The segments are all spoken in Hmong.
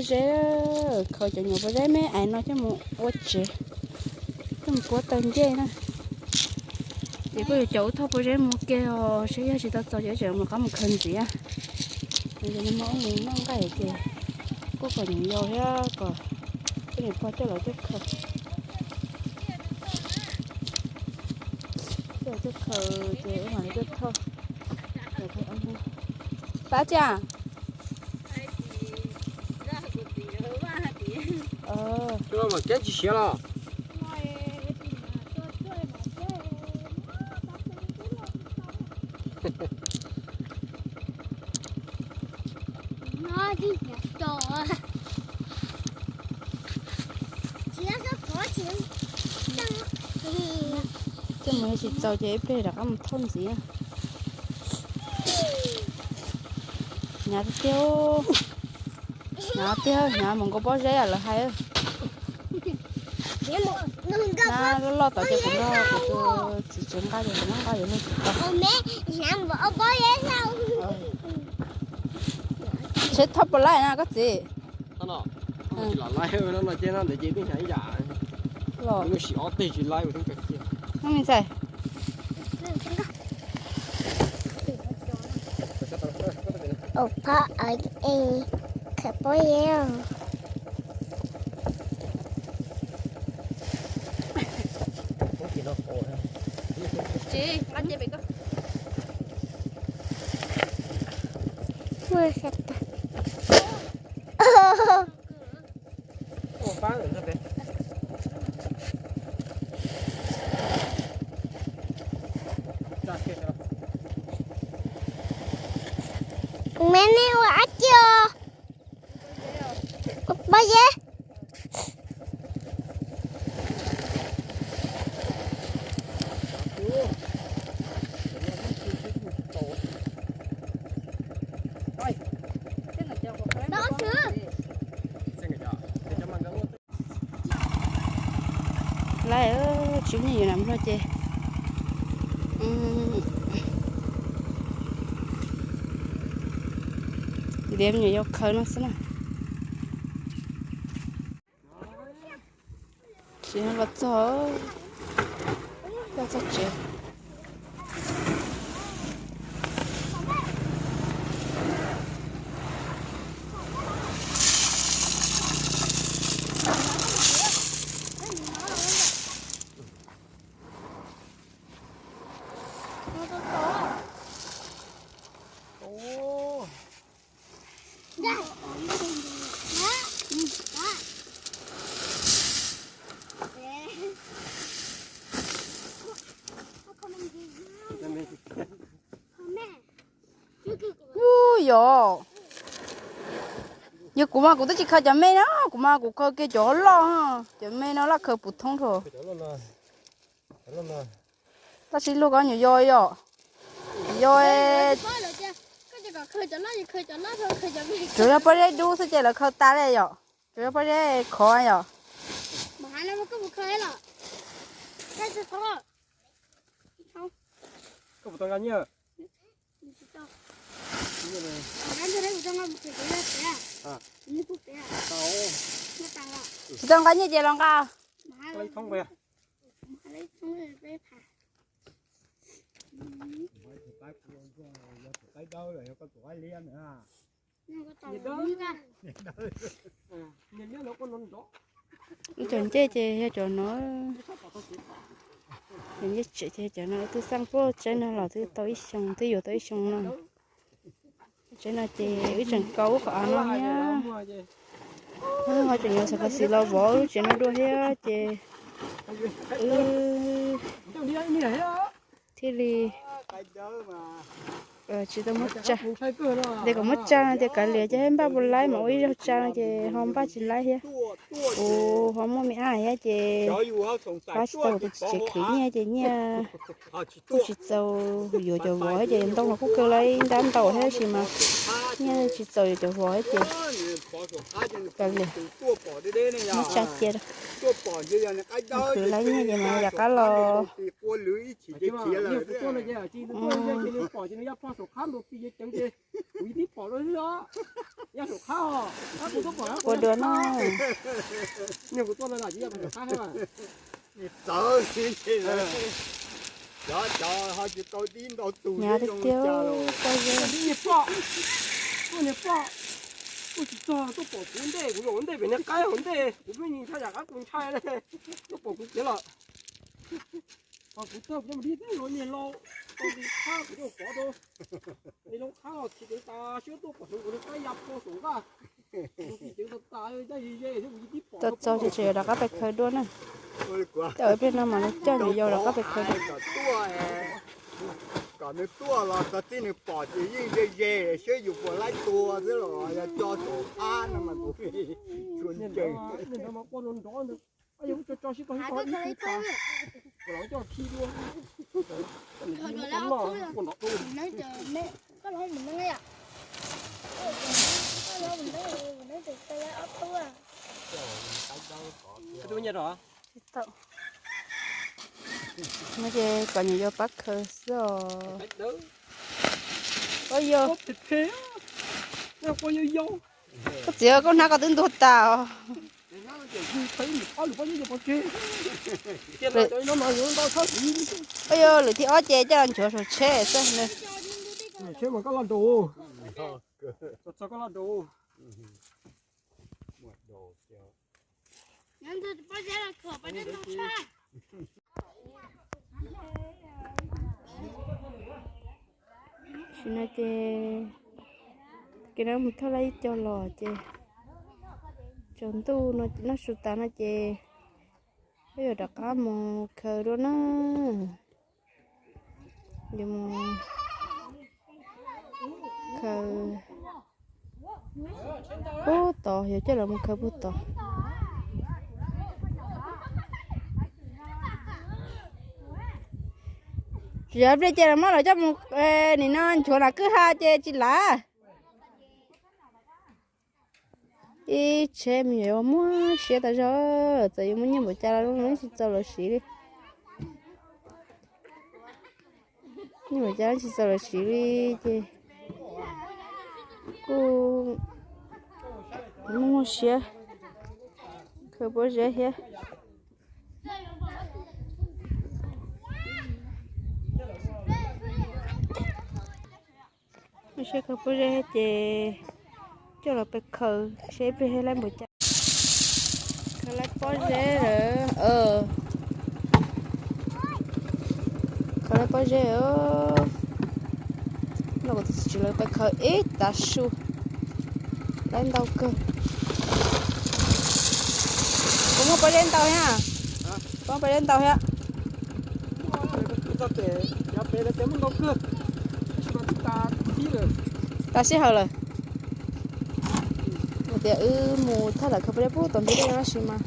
Zeb, khaws cov nyuam pob zeb me ais no coj mus ua tsev, coj mus puab taws ncej na. Ces kuj yuav cov ub thauj pob zeb mus ke os, seb yog tsis tau txaus ces tseem mus qab mus khaws ntxiv. Nws muab mus noj nqaij ces kuj kom nws yau thiab kom peb niam pog coj los coj khaws. Coj los coj khaws ces ua mam li coj thauj. Pab tsi? Cuaj mas keb tsis siav los? Tej mus yog tsis txaus ces ib pliag rov qab mus thauj ntxiv. Hnyav tiag tiag, hnyav tiag, hnyav mus nkaus pob zeb lawv hais. Nab loj loj tod ces kuv nrog kuv tus txiv tsev nqa ces kuv nqa yuav luag tsis tau. Tsheb thauj puas laij na koj txiv? Los, sim ob teg tsis laib ua thiab kawg kiag. Ub me ntxhais. Ua phab es khaws pob zeb. Me nej ua dab tsi os? Ua pob zeb. Laij, tsis muaj nyiaj yus nam nplog ces ntiav me nyuam yaus khaws no xwb na. Tsis los txog, los txog tsev. Ub yog, yog kuv mas kuv twb tsis khaws cov me no, kuv mas kuv khaws kiag cov loj, cov me no laj khaws puv thoob rau. Tab sis luag ko nyuam yau yom, yau, tsuas yog pob zeb dub xwb ces lawv khaws tas li yom, tsuas yog pob zeb khov yom. Tsis tau nqa nyiaj ces los nqa. Cov ncej ces yog cov no, cov ncej tsev ces cov no twb xaj puag tsaib no los twb tau ib xyoo, twb yuav tau ib xyoo no. Tsev no ces wb tseem kaus qhov av no thiab. Ho tseem yuav xav khaws xim los vov lub tsev no dua thiab ces wb thiaj li tsis tau muab tsa. Ces kom muab tsa no ces kav liam ces npaj puas laib mas ua ib zaug tsa no ces ho npaj tsis laib thiab. Kuv ho muaj me ab thiab ces pab tsis tau kuv tus txiv tsev khwv nyiaj ces nyiaj kuj tsis txaus yuav cov vov thiab ces ntoo los kuj kawg lawm ib nrab ntau thiab tab sis mas nyiaj tsis txaus yuav cov vov thiab ces kav liam muab tsa cia. Khwv laib nyiaj ces mas yam qab los Saum qhab nrau ti ceev ces kuv tib pom rau xwb os. Yog saum qhab os, qhab kuv tuaj pom. Ua dua no. Niag kuv tuaj no na, tsis yog saum qhab thiab. Txawv, cov cov ho tsis tau tib ntau tus zoo li cas los. Niag poj, tuaj niag poj, tuaj tsis txog tuaj pom kuv ntej, kuv zaum ntej pem niag qaib hauv ntej, kuv pheej ntshai yam qab kuv ntshai li, tuaj pom kuv tiag los. Kuv txog kuv coj mus dib teb los niag laus, tau li qhab kuv coj pov rau. Niag laus qhab los tsis teev tas siab tuaj pom kuv niag qaib ya phua saum nqaj. Tuaj txog ces tseem yuav rov qab pem khaws dua na. Tej ua pliag no mas nws coj nws yau rov qab pem khaws dua. Kom nws tuaj los txog txij nws pom ces yeej ze ze siab yus puas laib tua xwb los yog coj saum qhab no mas kuv tsuas ncees. No ces kom nws yau pab khaws xwb os. Ua yog. Koj txiv, koj hnab koj twb ntuag tas os. Ua yog, lwm thib ob ces coj los nchuav saum tsheb xwb. Tam sim no ces kev no mus thauj laj ib co los ces tsaus ntuj no noj su tas no ces peb yuav rov qab mus khaws dua na. Yuav mus khaws puag tod, yuav coj lawv mus khaws puag tod. Tsis yog pliag ces los muab lawv coj mus nim no nchuav nram kwj ha ces tsis lav. Ib tsheb me nyuam yuav muab siab tas zog, txawm yuav muaj nyiaj npaum cas los tsis txaus lawv siv li. Nyiaj npaum cas tsis txaus lawv siv li ces kuj muaj siab khaws pob zeb thiab. Muaj siab khaws pob zeb ces coj los pem khaws seb peb laib npaum cas. Khaws laib pob zeb lawm. Khaws laib pob zeb. No kuv tus txiv tsis lawv pem khaws ib tav su. Laib ntau kawg. Puas muaj pob zeb ntau thiab? Puas muaj pob zeb ntau thiab? Tas sij hawm lawm. Hais tias wb mus thaj lawm khaws pob zeb pub tom ntug dej no tab sis mas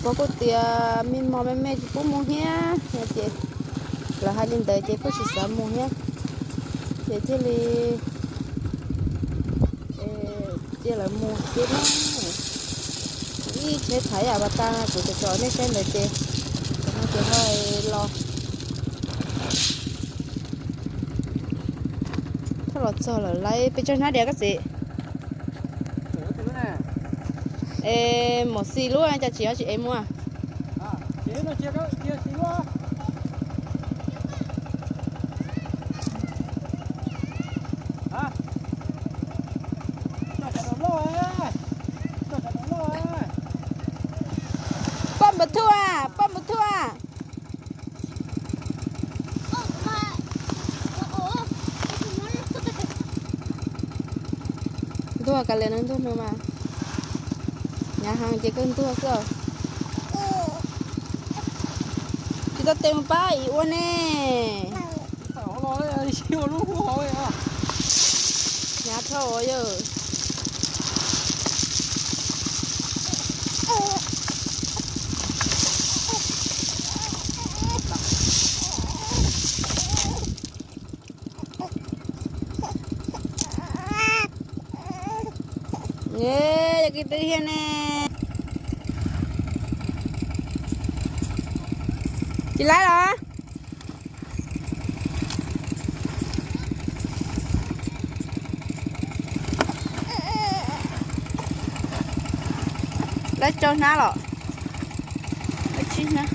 pog kuj tias me mos me me tsis pub mus thiab no ces lawv hais li ntawd ces kuj tsis xav mus thiab. Ces thiaj li cia lawv mus xwb na. Ib tsheb thaiv yam pas tas kuv tsom tsom nej saib ntawd ces, ces ho los. Thauj los txog lawm, lawv pes tsawg hnab diav koj txiv? Es maum xis lub cas tsis, tsis ev mus? Poj npawg Thuj, poj npawg Thuj. Ntuag kav liam no, ntuag no mas, hnyav heev ces kawg ntuag xwb. Tsis tau tes mus pab ib ua ne. Hnyav dhau yawg. Yog kis twb hiaj ne. Tsis laib los? Peb rau hnab los? Peb tsib hnab.